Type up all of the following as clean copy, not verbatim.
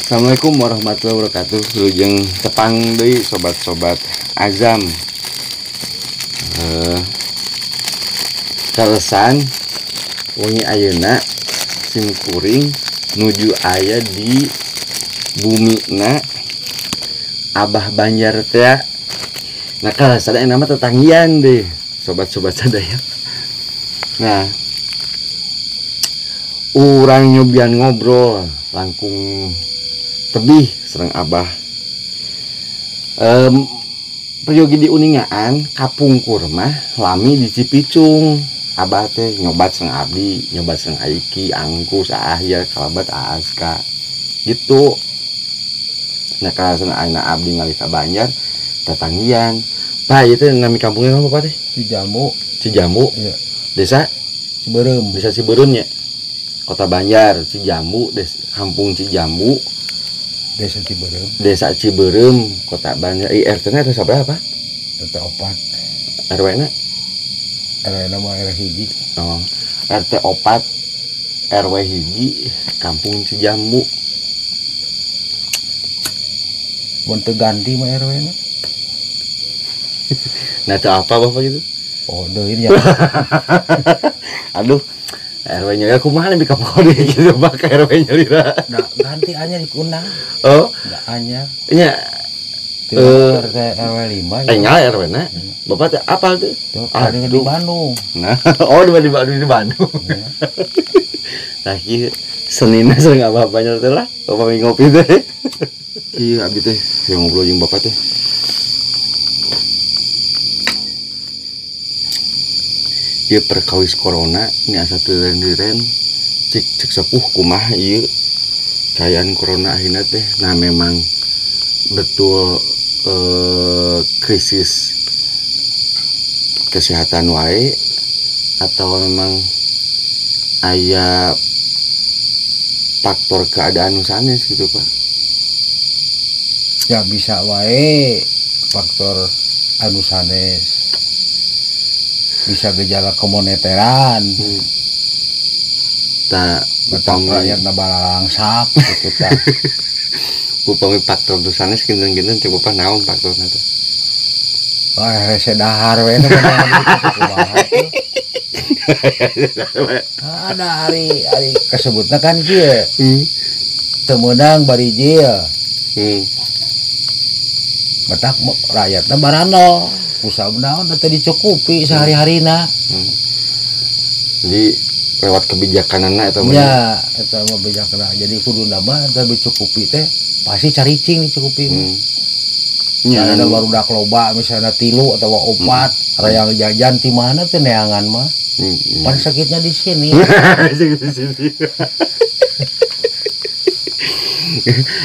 Assalamualaikum warahmatullahi wabarakatuh. Wilujeng tepang deui sobat-sobat Azam. Kalesan wengi ayeuna sim kuring nuju aya di bumina Abah Banjar teh. Nah, kalesan aya nama tetanggian deh sobat-sobat sadaya. Nah, urang nyobian ngobrol langkung tebih sareng Abah. Peryogi di Uningaan kapungkur mah lami di Cipicung. Abah teh nyobat sareng abdi, nyobat sareng Aiki, Angkus, Ahyar, Kalabat, Aska gitu. Nah, kalasan ayeuna abdi ngalih ka Banjar tetanggian. Pak, ieu teh nami kampungna apa, Pak teh? Cijambu. Cijambu. Iya. Desa Cibeureum. Desa Cibeureum nya. Kota Banjar, Cijambu, Kampung Cijambu. Desa Cibeureum. Desa Cibeureum, Kota Banjar. RT-na RT sabaraha, Pak? RT 4. RW-na? RW-na mah RW hiji. Oh, RT 4 RW hiji, Kampung Cijambu. Mun teu ganti mah RW-na. Nah, teu apa Bapak gitu? Oh, deui nya. Aduh, RW-nya ya kumaha lebih ka pokok deui gitu Pak RW-nya lira. Nah, ganti anyar diundang. Oh, da anyar. Nya RT RW 5 ya. Nya RW-na. Bapak teh apal tuh? Ada di Bandung. Nah, oh di Bandung. Ya. Nah, kieu Seninna sareng Abah Banjar teh lah, bapak ngopi teh. Kieu abdi teh yang ngobrol jeung bapak teh. Ieu perkawis corona ini asa teu ren-ren cik sepuh kumaha ieu kaayaan corona akhirna teh. Nah, memang betul krisis kesehatan wae atau memang aya faktor keadaan nu sanes gitu, Pak? Ya bisa wae faktor anu sanes. Bisa gejala kemoneteran. Ta upami rakyatna balalangsak gitu ta. Upami faktor nu sanes kinten-kinten cek Bapak naon faktorna teh? Wah, rese dahar we nu kumaha tuh. Ada hari kesebutna kan kieu. Teu meunang barijil. Matak rakyatna barano. Usaha naon teh dicukupi sehari-harina. Jadi lewat kebijakanana eta mah. Ya, eta mah bijakna. Jadi kuduna mah teh dicukupi teh pasti caricing dicukupi. Nya ada barudak loba misalnya 3 atau 4, rayang jajan ti mana teh neangan mah. Pan sakitnya di sini. Di sini.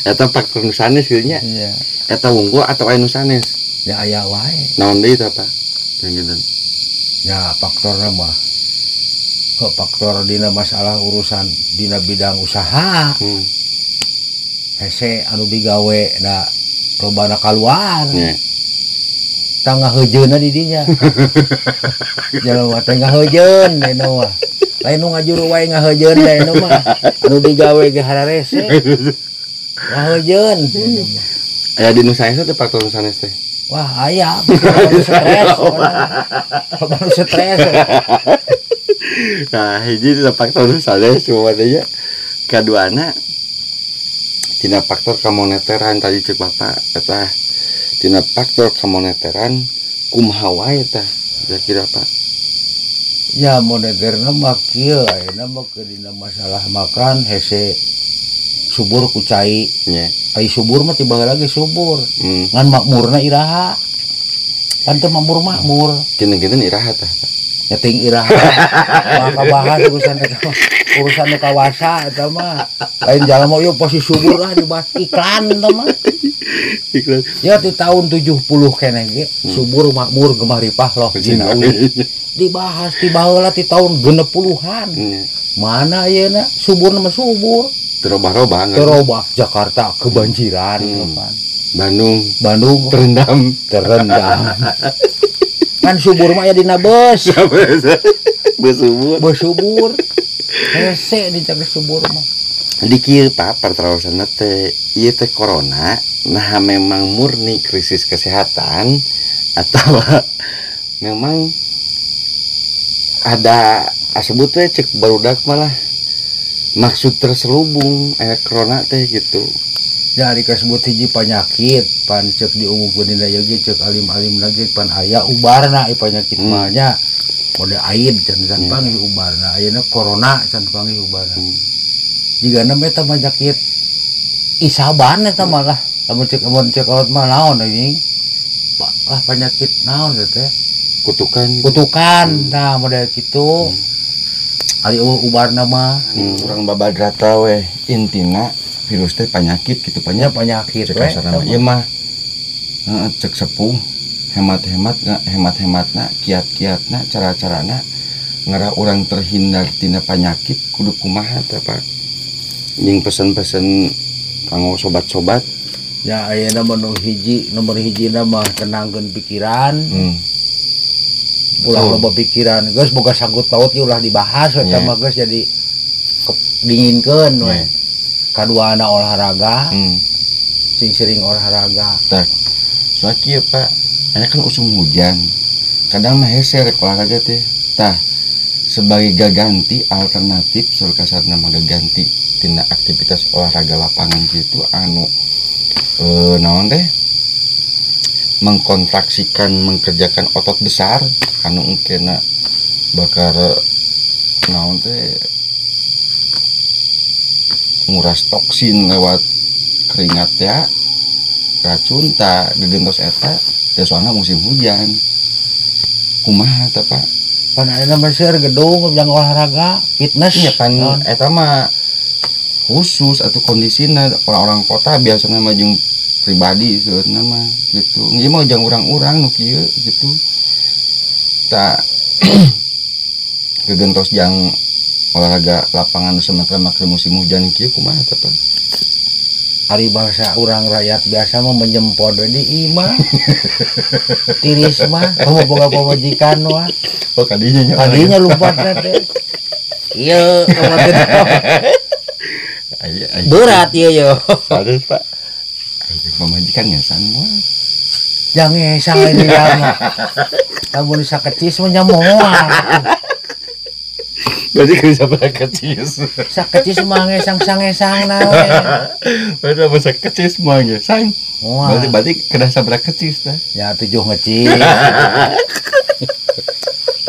Eta faktor nu sanes kieu nya. Iya. Eta wungkul atau aya nu sanes? Ya aya wae. Naon deui tah, Pak? Yang gitu. Ya faktorna mah. Kok faktor dina masalah urusan dina bidang usaha. Hese anu digawe da lobana kaluar. Yeah. Tangga heujeunna di dinya. Jelema teh ngaheujeun dina mah. Lain nu ngajuru wae ngaheujeun dina mah. Anu digawe ge hararese. Ngaheujeun. Aya di nu sanes teh faktor nu sanes teh. Wah, aya stres. Baru stres. Nah, hiji tina faktor nu sanes cuma teh nya. Kaduana tina faktor kamoneteran tadi cek Bapak eta tina faktor kamoneteran kumaha wae tah kira-kira Pak? Ya moneterna mah kieu ayeuna mah keur dina masalah makan hese subur ku cai. Nya. Ai subur mah tiba lagi subur. Ngan makmurna iraha. Pan teu makmur-makmur. Kinten-kinten iraha tah, Pak? Nyeting iraha. Maka bahas urusan eta mah. Urusan nu kawasa eta mah. Lain jalan mah ieu pasti subur lah dibahas iklan eta mah. Iklan. Ya di tahun 70 keneh ge subur makmur gemah ripah loh jinawi. Dibahas ti baheula ti tahun 60-an. Mana ayeuna suburna mah subur. Terobah-robah. Terobah Jakarta kebanjiran. Bandung terendam. Kan subur mah aya dina beus. Beus subur. Beus subur. Hese dicak subur mah. Di kieu Pak pertarosanna teh ieu teh corona nah memang murni krisis kesehatan atau memang ada asebut teh cek barudak malah maksud terselubung aya corona teh gitu. Jadi kasebut hiji penyakit pan cek diumumkeun dina ieu ge cek alim-alim lagi pan aya ubarna ieu penyakit mah nya. Mode AIDS can panggih ubarna, ayeuna corona can panggih ubarna. Jigana mah eta penyakit isaban eta malah lamun cek kolot mah naon anjing. Lah penyakit naon teh? Kutukan. Kutukan nah model kitu. Ari eueuh ubarna mah urang babadrata we intina virus teh penyakit gitu nya penyakit we. Ieu mah heeh cek sepuh hemat-hemat hemat-hematna kiat-kiatna cara-carana ngarah urang terhindar tina penyakit kudu kumaha teh Pak. Jeung pesan-pesan kanggo sobat-sobat ya ayeuna mah hiji nomor hijina mah tenangkeun pikiran. Ulah loba pikiran geus boga sangkut paut ge ulah dibahas we eta mah geus jadi dinginkeun we. Kaduana olahraga. Sing sering olahraga. Tah. Soalnya kieu Pak, aya kan usum hujan. Kadang mah hese rek olahraga teh. Tah, sebagai gaganti alternatif saur kasarna mah gaganti tina aktivitas olahraga lapangan kitu anu naon teh mengkontraksikan mengkerjakan otot besar anu engkena bakar naon teh nguras toksin lewat keringat ya racun tak gegentos eta ya soalnya musim hujan kumaha teh Pak pan ayeuna mah seueur gedung jang olahraga fitness iya pan eta mah khusus atau kondisina orang-orang kota biasanya mah jeung pribadi sebenarnya mah gitu. Ieu mah jang urang-urang nu kieu gitu. Tak gegentos jang olahraga lapangan nu sementara mah musim hujan kieu kumaha teh Pak? Ari bahasa urang rakyat biasa mah menjempod we di imah. Tiris mah komo boga pamajikan mah. Oh kadinya nya. Kadinya lumpatna teh. Ieu komo teh. Berat ieu yo. Harus Pak. Ayo pamajikan ngesan mah. Jangan ngesang ini lama. Lamun sakecis mah nya moal. Berarti kudu sabaraha kecis. Sakecis mah ngesang sangesangna we. Berarti lamun sakecis mah ngesang. Berarti kedah sabaraha kecis tah. Ya 7 ngecis.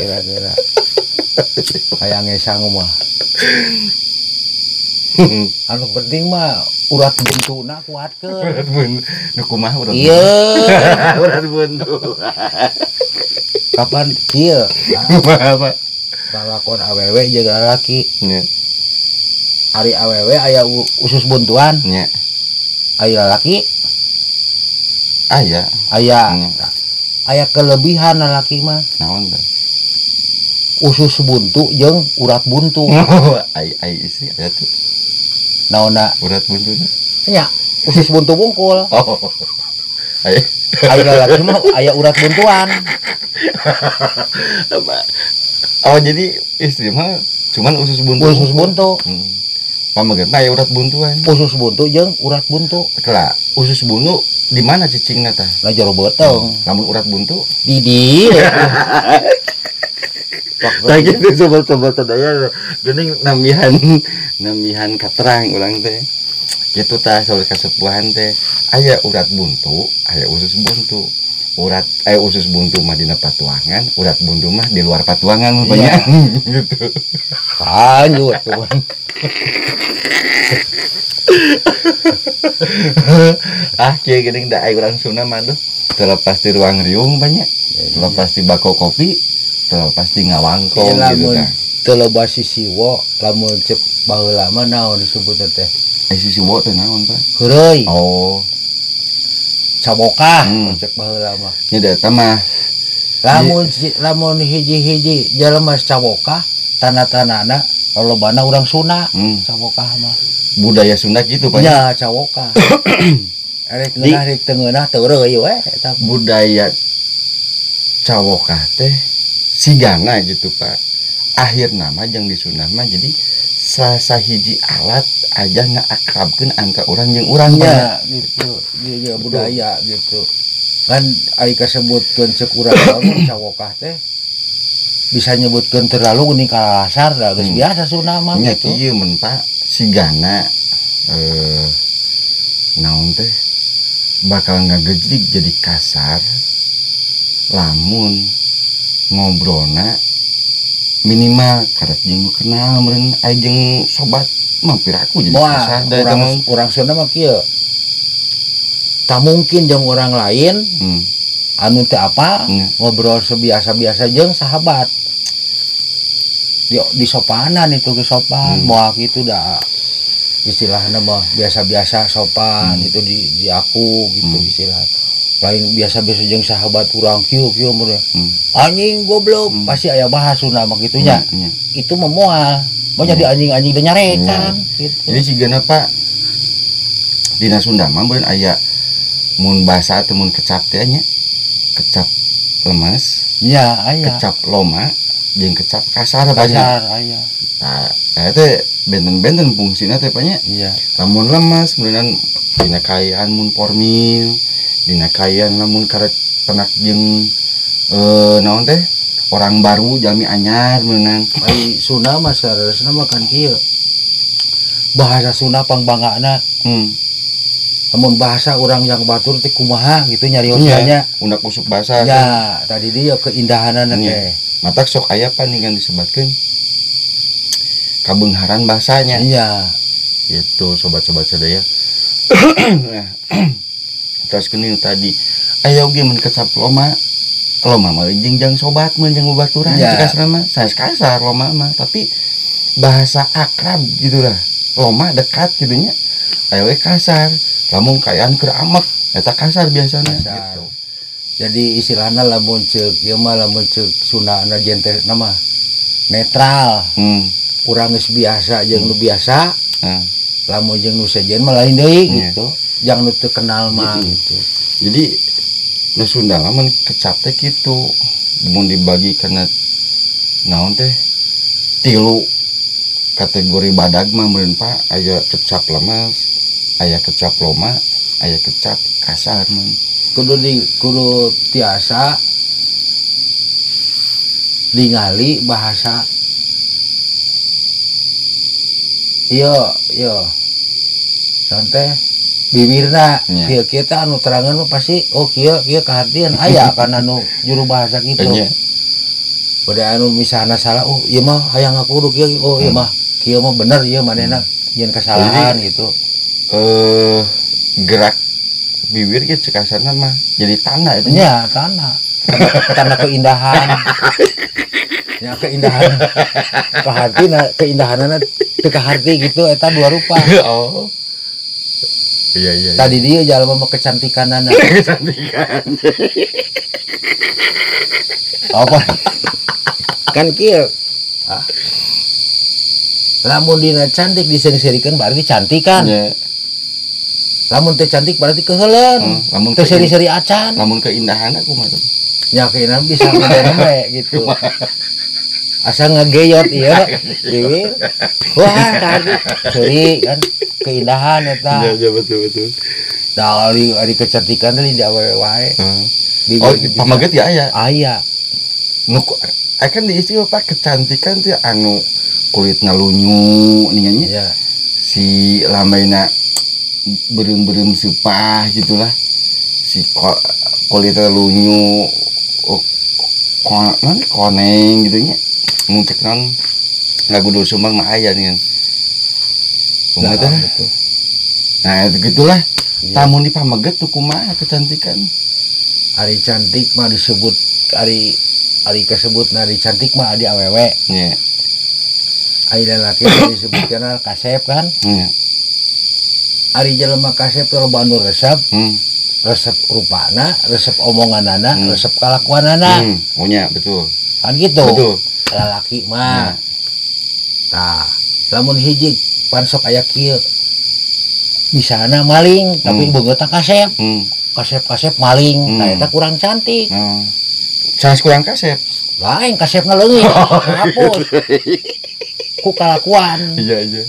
Kira-kira. Kayak ngesang mah. Anu penting mah urat buntuna kuatkeun. Urat buntu. Nu kumaha urat buntu? Ieu. Urat buntu. Kapan kieu? Kumaha, Pak? Lalakon awewe jeung lalaki. Nya. Ari awewe aya usus buntuan. Nya. Ari lalaki aya. Aya. Aya kelebihan lalaki mah. Naon teh? Usus buntu jeung urat buntu. Ai ai istri aya tuh. Naonna urat buntunya? Nya, usus buntu bungkul. Oh. Aya. Aya lalaki mah aya urat buntuan. Oh, jadi istri mah cuman usus buntu. Usus buntu. Pamagetna aya urat buntuan. Usus buntu jeung urat buntu. Kela, usus buntu di mana cicingna tah? Lah jero beuteung. Lamun urat buntu di dieu. Tah gitu sobat-sobat sadaya geuning namihan katerang urang teh. Kitu tah saur kasepuhan teh aya urat buntu, aya usus buntu. Urat usus buntu mah dina patuangan, urat buntu mah di luar patuangan banyak gitu. Lanjut cuman. Ah kieu geuning da urang Sunda mah duh terlepas di ruang riung banyak, terlepas di bako kopi, terlepas di ngawangkong gitu tah. Teu loba sisiwo lamun cek baheula mah naon disebutna teh? Sisiwo teh naon, Pak? Heureuy. Oh. Cabokah cek baheula mah. Nya da eta mah. Lamun hiji-hiji jelema cabokah tanda-tandana lolobana urang Sunda. Cabokah mah. Budaya Sunda gitu, Pak. Nya cabokah. Arek ngeunah rek teu ngeunah teu reuy we eta. Budaya Cawokah teh sigana gitu Pak. Akhir nama jeung di Sunda mah jadi salah hiji alat aja ngaakrabkeun antara urang jeung urang. Ya gitu, iya budaya gitu. Kan ari kasebutkeun ceuk urang cawokah teh bisa nyebutkeun terlalu geuning kalasar da geus biasa Sunda mah nya gitu. Kieu mun Pak sigana naon teh bakal ngagejlig jadi kasar lamun ngobrolna minimal karek jeung nu kenal meureun aya jeung sobat mampir aku jadi wah, kasar da eta mah. Urang Sunda mah kieu. Tak mungkin jeung orang lain anu teu apa ngobrol sebiasa-biasa jeung sahabat. Di sopanan itu ge sopan, moal kitu da istilahna mah biasa-biasa sopan itu di aku gitu istilah. Lain biasa-biasa jeung sahabat urang kieu kieu meureun. Anjing goblok pasti aya bahas Sunda mah kitu nya. Itu mah moal. Mau jadi anjing-anjing da nyarekan gitu. Jadi sigana Pak dina Sunda mah meureun aya mun bahasa teh mun kecap teh nya. Kecap lemes, nya aya. Kecap loma jeung kecap kasar Pak nya. Kasar aya. Nah, eta teh benten-benten fungsina teh Pak nya. Iya. Lamun lemes meureun dina kaayaan mun formil, dina kaayaan lamun karek penak jeung naon teh orang baru jalmi anyar meureun. Ai Sunda mah sareusna mah kan kieu. Bahasa Sunda pangbangana. Lamun bahasa orang yang batur teh kumaha gitu nyariosna nya. Undak usuk bahasa. Ya, tadi dia keindahanana teh. Matak sok aya pan dengan disebatkeun kabeungharan bahasanya. Iya. Gitu sobat-sobat sadaya. Nah, terus kene tadi aya oge mun kecap loma. Loma mah jeung jang sobat mun jeung babaturan ya. Kasar mah sanes kasar loma mah tapi bahasa akrab gitulah. Loma dekat gitu nya. Aya we kasar. Lamun kaayaan keur amek eta kasar biasana kasar. Gitu. Jadi istilahna lamun ceuk ieu mah lamun ceuk Sundana gente nama netral. Urang geus biasa jeung nu biasa. Lamun jeung nu sejen mah lain deui gitu. Jang nu teu kenal mah gitu. Jadi nu Sunda mah mun kecap teh kitu. Mun dibagi kana naon teh tilu kategori badag mah meureun Pak aya kecap lemes, aya kecap loma, aya kecap kasar mah. Kudu tiasa ningali bahasa. Iya, iya. Contoh bibirna kieu kieu teh anu terangan mah pasti oh kieu kieu kahartian aya kana anu juru bahasa kitu. Beda anu misalna salah oh ieu mah hayang aku kudu kieu oh ieu mah kieu mah bener ieu manehna jeung kesalahan jadi, gitu. Gerak bibir ge cek kasarna mah jadi tanah itu nya tanah. Tanah keindahan. Ya keindahan. Kahartina keindahanana teu kaharti gitu eta dua rupa. Oh. Iya iya. Tadi dia jalma mah kecantikanana. Kecantikan. Apa? Kan kieu. Ah. Lamun dina cantik diseung-seurikeun berarti cantik kan. Yeah. Lamun teu cantik berarti keheuleun. Lamun teu seuri-seuri acan. Lamun keindahan aku mah. Ya keindahan bisa ngedembe gitu. Asa ngegeyot ieu bibir. Wah, tadi seuri kan keindahan eta. Iya, iya betul betul. Da ari kecantikan teh di awewe wae. Oh, pamaget ya aya. Aya. Nu kan di istilah Pak kecantikan teh anu kulitna lunyu ningannya. Iya. Si lambaina berem-berem sepah gitulah. Si kulitnya lunyu koneng gitu nya. Mun cek naon lagu Dul Sumbang mah aya nih kan. Kumaha teh? Nah, itu gitulah. Iya. Tamun di pameget tuh kumaha kecantikan. Ari cantik mah disebut ari ari kasebut nari cantik mah adi awewe. Iya. Ari lalaki disebutna kasep kan? Iya. Ari jelema kasep loba anu resep. Resep rupana, resep omonganana, resep kalakuanana. Oh nya, betul. Kan gitu. Betul. Lalaki mah. Ya. Tah, lamun hiji pan sok aya kieu. Misalna maling tapi beungeutna kasep. Kasep-kasep maling, nah eta kurang cantik. Sanes kurang kasep. Lain kasepna leungit, hapus. Ku kalakuan. Iya.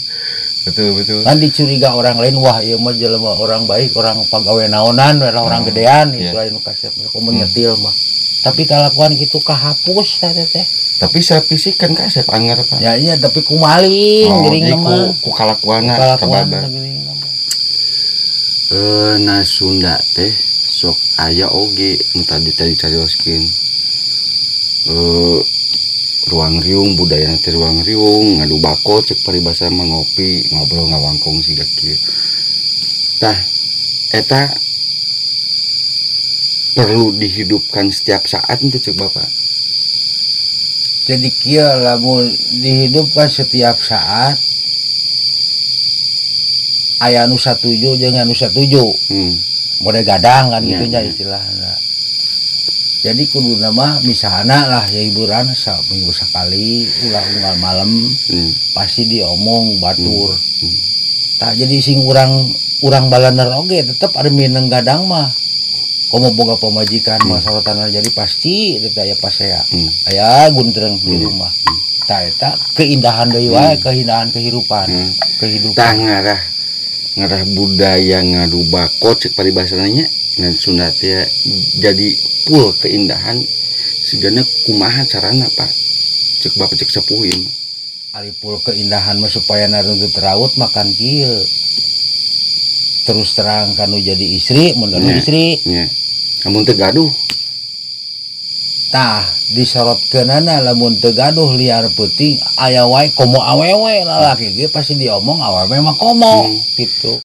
Betul betul. Kan dicuriga orang lain, wah ieu mah jelema orang baik, orang pagawe naonan, lah orang gedean, itu lain nu kasep komo nyetil mah. Tapi kalakuan gitu kahapus teh teh. Tapi secara fisik kan kasep anger, Pak. Ya iya, tapi ku maling Oh, geuring jadi ku mah. ku kalakuanna Kalakuan kababar. geuring mah. Nah Sunda teh sok aya oge nu tadi tadi carioskeun. Ruang riung budaya teh ruang riung ngadu bako cek paribasa mah ngopi ngobrol ngawangkong siga kieu. Tah eta perlu dihidupkan setiap saat teh cek Bapak. Jadi kieu lamun dihidupkan setiap saat aya nu satuju jeung anu satuju. Mode gadang kan gitu nya istilahna. Jadi kudu mah misalna lah ya hiburan minggu sekali ulah unggal malam pasti diomong batur. Tak jadi sing urang urang balaner oge tetep ada mineng gadang mah. Komo boga pamajikan mah sorotan jadi pasti tetep aya pasea. Aya guntreng di rumah. Tah eta keindahan deui wae, keindahan kehidupan. Kehidupan. Tah ngarah budaya ngadu bako cek paribasana nya ngan Sunda teh jadi full keindahan sigana kumaha carana, Pak? Cek Bapak cek sepuh ieu mah. Ari full keindahan mah supaya naruntut raut makan kieu. Terus terang kanu jadi istri, mun gaduh istri. Nya. Lamun teu gaduh. Tah disorotkeunana lamun teu gaduh liar peuting aya wae komo awewe lalaki ge pasti diomong awewe mah komo gitu.